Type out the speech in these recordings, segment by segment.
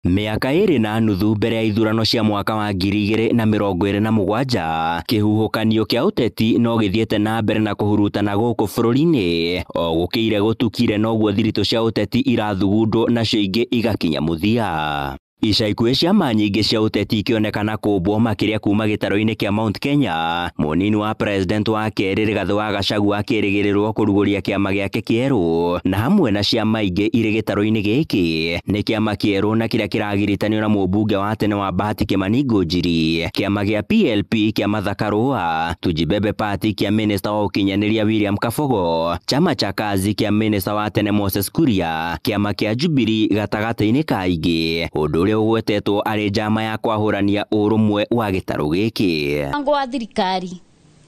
Mĩaka 2.5 mbere ya ithurano cia mwaka wa 2027, kĩhuhũkanio kĩa ũteti no gĩthiĩte na mbere na kũhurutana gũkũ bũrũri-inĩ. O gũkĩire gũtukire noguo thiritũ cia ũteti irathugundwo nacio ingĩ igakinya mũthia. Ica ikuhĩ ciama nyingĩ cia ũteti ikĩonekana kũmbwo makĩria kuma gĩtarũ-inĩ kĩa Mount Kenya. Mũnini wa president wa kerĩ Rigathĩ wa Gachagua akĩrĩgĩrĩrwo kũrugũria kĩama gĩake kĩerũ, na hamwe na ciama ingĩ irĩ gĩtarũ-inĩ gĩkĩ nĩ kĩama kĩerũ na kĩrĩa kĩragiritanio na mũmbunge wa tene wa Bahati Kĩmani Ngũnjiri, kĩama gĩa PLP kĩa Martha Karua, Tujibebe Party kĩa minista wa ũkinyanĩria William Kabogo, chama cha Kazi kĩa minista wa tene Moses Kuria, kĩama kĩa Jubilee gatagatĩ-inĩ ka ingĩ, ũndũ ũrĩa ũgwetetwo arĩ njama ya kwahũrania ũrũmwe wa gĩtarũ gĩkĩ. Mũbango wa thirikari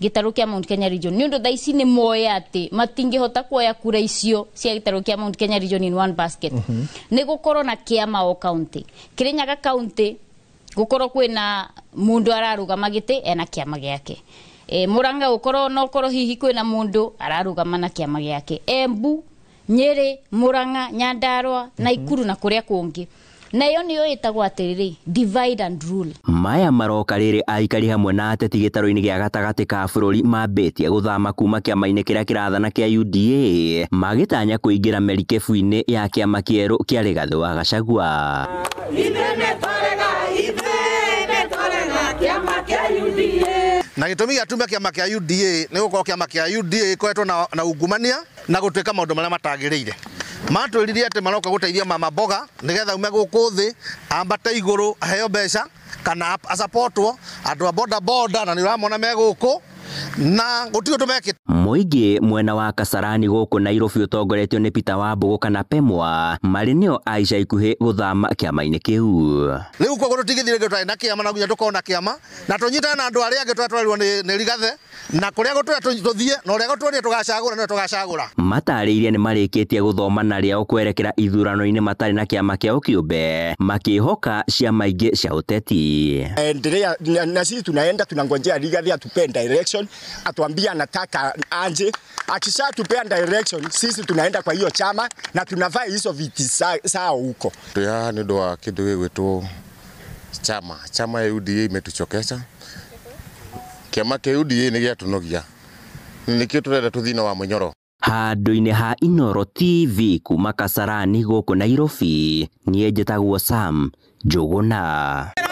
gĩtarũ kĩa Mount Kenya region nĩ ũndũ thaa ici nĩ moĩ atĩ matingĩhota kuoya kura icio cia gĩtarũ kĩa Mount Kenya region in one basket. Nĩ gũkorwo na kĩama o county. Kirinyaga county gũkorwo kwĩna mũndũ ararũgama gĩtĩ ena kĩama gĩake. Murang'a gũkorwo no korwo hihi kwĩna mũndũ ararũgama na kĩama gĩake. Embu, Nyeri, Murang'a, Nyandarua, Naikuru na kũrĩa kũngĩ. Na ĩyo nĩyo ĩtagwo atĩrĩrĩ, divide and rule. Maya maroka rĩrĩ aikari hamwe na ateti gĩtarũ-inĩ gĩa gatagatĩ ka bũrũri mambĩtie gũthama kuma kĩama-inĩ kĩrĩa kĩrathana kĩa UDA, magĩtanya kũingĩra merikebu-inĩ ya kĩama kĩerũ kĩa Rigathĩ wa Gachagua. Na gĩtũmi gĩa tume kĩama kĩa UDA nĩ gũkorwo kĩama kĩa UDA gĩkoretwo na ungumania na gũtuĩka maũndũ marĩa matagĩrĩire. Matwĩrire atĩ maroka gũteithia mama mboga nĩgetha ume gũkũ thĩ ambate igũrũ aheo mbeca kana acapotwo andũ a boda boda na nĩ ũramona me gũkũ na gũtirĩ ũndũ mekĩte. Mũingĩ mwena wa Kasarani gũkũ Nairobi ũtongoretio nĩ Peter Wambũgũ kana Pemwa marĩ nĩo a ica ikuhĩ gũthama kĩama-inĩ kĩu. Rĩu koguo tũtingĩthiĩ rĩngĩ tũtarĩ na kĩama na nginya tũkorwo na kĩama na tũnyitane na andũ arĩa angĩ tũrĩa twarirwo nĩ Rigathĩ na kũrĩa gũtũrĩa tũthiĩ na ũrĩa gũtũrĩa tũgacagũra nĩwe tũgacagũra. Matarĩirie nĩ marĩkĩtie gũthoma na rĩao kwerekera ithurano-inĩ matarĩ na kĩama kĩao kĩũmbe makĩhoka ciama ingĩ cia ũteti. Endelea na sisi tunaenda tunangojea Rigathĩ atupee direction, atuambie anataka anje. Akishatupea direction sisi tunaenda kwa hiyo chama na tunavaa hizo viti sawa huko. Ya ni ndo wa kindu gigwitwo chama. Chama ya UDA imetuchokesha. Kiama kia UDA ni gĩatunogia. Nĩkĩo tũrenda tũthiĩ na wa Mũnyoro. Handũ-inĩ ha Inooro TV kuma Kasarani gũkũ Nairobi, niĩ njĩtagwo Sam Njũgũna.